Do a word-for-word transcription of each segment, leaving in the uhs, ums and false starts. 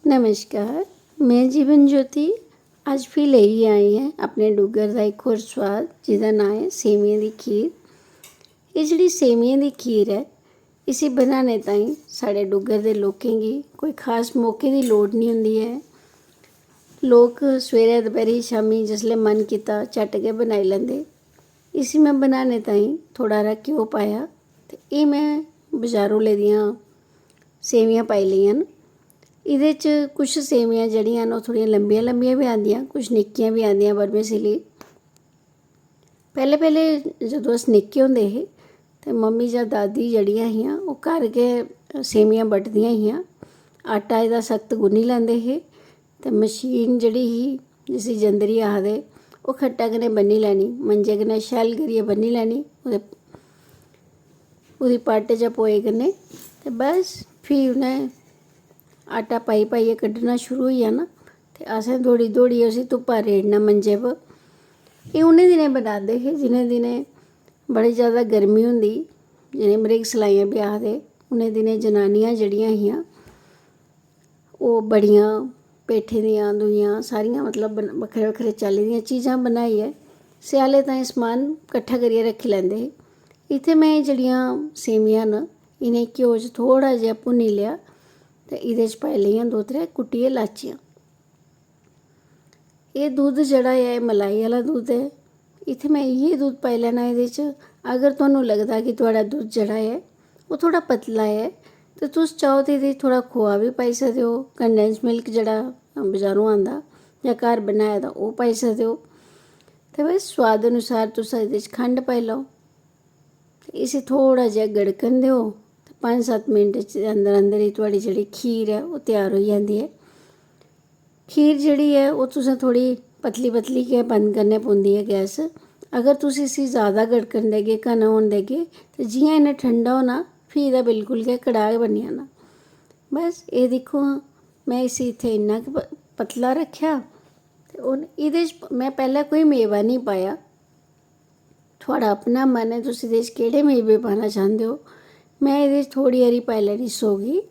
नमस्कार, में जीवन ज्योति। अज्ज फ्ही लेइयै आई आं अपने डुग्गर दा इक होर सोआद, जेह्दा नांऽ ऐ सेवियें दी खीर। एह् जेह्ड़ी सेवियें दी खीर ऐ, इसी बनाने ताईं साढ़े डुग्गर दे लोकें गी कोई खास मौके दी लोड़ निं होंदी ऐ। लोक सवेरै, दपैह्रीं, शामीं जिसलै मन कीता, झट्ट गै बनाई लैंदे। इसी में बनाने ताईं थोह्ड़ा हारा घ्यो पाया ते एह् में बजारों लेदियां सेवियां पाई लेइयां न। एह्दे च कुछ सेवियां जेह्ड़ियां न, ओह् थोह्ड़ियां लम्बियां लम्बियां बी आंदियां, कुछ निक्कियां बी आंदियां, vermicelli। पैह्लें पैह्लें जदूं अस निक्के होंदे हे ते मम्मी जां दादी जेह्ड़ियां हियां, ओह् घर गै सेवियां बटदियां हियां। आटा एह्दा सख्त गुन्नी लैंदे हे ते मशीन जेह्ड़ी ही, जिसी जंदरी आखदे, ओह् खट्टा कन्नै बन्नी लैनी, मंजे कन्नै शैल करियै बन्नी लैनी ओह्दे, ओह्दी पट्ट जां पोए कन्नै। ते बस फ्ही उ'नें आटा पाई पाइयै कड्ढना शुरू होई जाना ते असें दौड़ी दौड़ियै उसी धुप्पा रेड़ना मंजे पर। एह् उ'नें दिनें बनांदे हे, जि'नें दिनें बड़ी जैदा गर्मी होंदी, जि'नें मृग सलाइयां बी आखदे। उ'नें दिनें जनानियां जेह्ड़ियां हियां, ओह् बड़ियां, पेठे दियां, दूइयां सारियां, मतलब, बन-, बक्खरे बक्खरे चाल्ली दियां चीजां बनाइयै स्याले ताईं समान कट्ठा करियै रक्खी लैंदे हे। इत्थै में एह् जेह्ड़ियां सेवियां न, इ'नें घ्यो च थोह्ड़ा जेहा भुन्नी लेआ ते एह्दे च पाई लेइयां दो त्रै कुट्टियै लाचियां। एह् दुद्ध जेह्ड़ा ऐ, एह् मलाई आह्ला दुद्ध ऐ। इत्थै में इ'यै दुद्ध पाई लैना एह्दे च। अगर तुहानू लगदा कि थुआढ़ा दुद्ध जेह्ड़ा ऐ, ओह् थोह्ड़ा पतला ऐ, ते तुस चाहो ते एह्दे च थोह्ड़ा खोआ बी पाई सकदे ओ, condense milk जेह्ड़ा बजारों आंदा जां घर बनाए दा, ओह् पाई सकदे ओ। ते बस, सोआद अनुसार तुस एह्दे च खंड पाई लैओ। ते इसी थोह्ड़ा जेहा गड़कन देओ ते पंज सत्त मिंट च अंदर अंदर ही थुआढ़ी जेह्ड़ी खीर ऐ, ओह् त्यार होई जंदी ऐ। खीर जेह्ड़ी ऐ, ओह् तुसें थोह्ड़ी पतली पतली गै बंद करने पौंदी ऐ गैस। अगर तुस इसी जैदा गड़कन देगे, घना होन देगे, ते जि'यां इ'न्नै ठंडा होना, फ्ही एह्दा बिल्कुल गै कड़ाह् बनी जाना। बस एह् दिक्खो हां, में इसी इत्थै इन्ना गै प-, पतला रक्खेआ। ते हून एह्दे च में पैह्लें कोई मेवा निं पाया। थुआढ़ा अपना मन ऐ, तुस एह्दे च केह्ड़े मेवे पाना चांह्दे ओ। में एह्दे च थोह्ड़ी हारी पाई लैनी सौगी।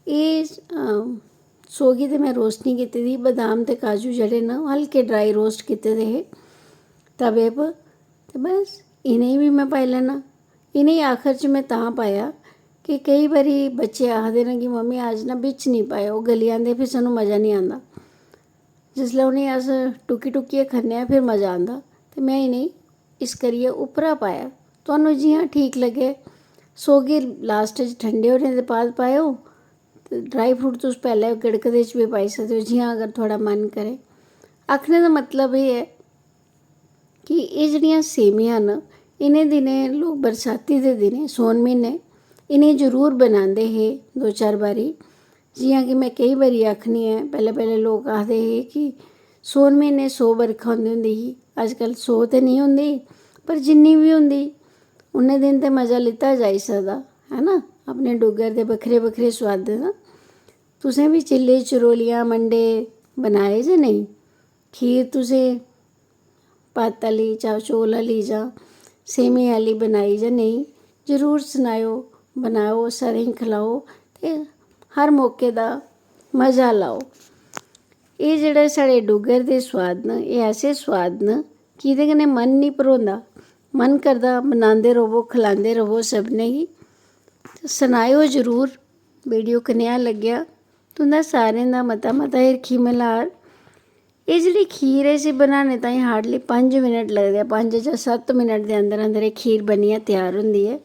एह्, अम, सौगी ते में roast निं कीती दी, बदाम ते काजू जेह्ड़े न, ओह् हल्के dry roast कीते दे हे तवे पर। ते बस, इ'नेंगी बी में पाई लैना। इ'नेंगी आखर च में तां पाया कि केईं बारी बच्चे आखदे न कि "मम्मी, अज्ज ना बिच निं पाएओ, ओह् गली जंदे, फिर सानूं मजा निं आंदा।" जिसलै उ'नेंगी अस टुक्की टुक्कियै खन्ने आं, फिर मजा आंदा। ते में इ'नेंगी इस करियै उप्परा पाया। तुहानू जि'यां ठीक लग्गै, सौगी last च ठंडे होने दे बाद पाएओ। ते dry fruit तुस पैह्लें गड़कदे च बी पाई सकदे ओ, जि'यां अगर थुआढ़ा मन करै। आखने दा मतलब एह् ऐ कि एह् जेह्ड़ियां सेवियां न, इ'नें दिनें लोक, बरसाती दे दिनें, सौन म्हीने, इ'नें जरूर बनांदे हे दो चार बारी। जि'यां कि में केईं बारी आखनी ऐ, पैह्लें पैह्लें लोक आखदे हे कि सौन म्हीने सौ बरखा होंदी होंदी ही। अजकल्ल सौ ते नेईं होंदी, पर जिन्नी बी होंदी, उन्ने दिन ते मजा लैता जाई सकदा, है ना, अपने डुग्गर दे बक्खरे बक्खरे सोआदें दा। तुसें बी चिल्ले, चरोलियां, मंडे बनाए जां नेईं? खीर तुसें भत्त आह्ली जां चौल आह्ली जां सेवियें आह्ली बनाई जां नेईं, जरूर सनाएओ, बनाओ, सारें गी खलाओ ते हर मौके दा मजा लैओ। एह् जेह्ड़े साढ़े डुग्गर दे सोआद न, एह् ऐसे सोआद न कि एह्दे कन्नै मन निं भरोंदा। मन करदा बनांदे र'वो, खलांदे र'वो सभनें गी। ते सनाएओ जरूर video कनेहा लग्गेआ। तुं'दा सारें दा मता मता हिरखी मल्हार। एह् जेह्ड़ी खीर ऐ, इसी बनाने ताईं hardly पंज मिनट लगदे ऐ। पंज जां सत्त मिनट दे अंदर अंदर एह् खीर बनियै त्यार होंदी ऐ।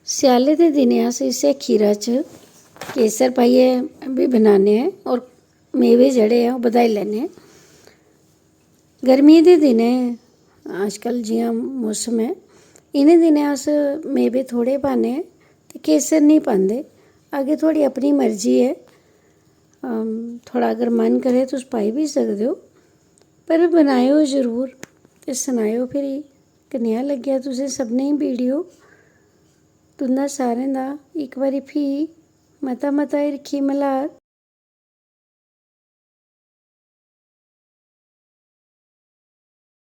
स्याले दे दिनें अस इस्सै खीरा च केसर पाइयै बी बनाने आं होर मेवे जेह्ड़े ऐ, ओह् बधाई लैन्ने आं। गर्मियें दे दिनें, अजकल्ल जि'यां मौसम ऐ, इ'नें दिनें अस मेवे थोह्ड़े पान्ने आं ते केसर निं पांदे। अग्गें थुआढ़ी अपनी मर्जी ऐ, अम, थुआढ़ा अगर मन करै, तुस पाई बी सकदे ओ, पर बनाएओ जरूर ते सनाएओ फिरी कनेहा लग्गेआ तुसें सभनें गी video। तुं'दा सारें दा इक बारी फ्ही मता मता हिरखी मल्हार।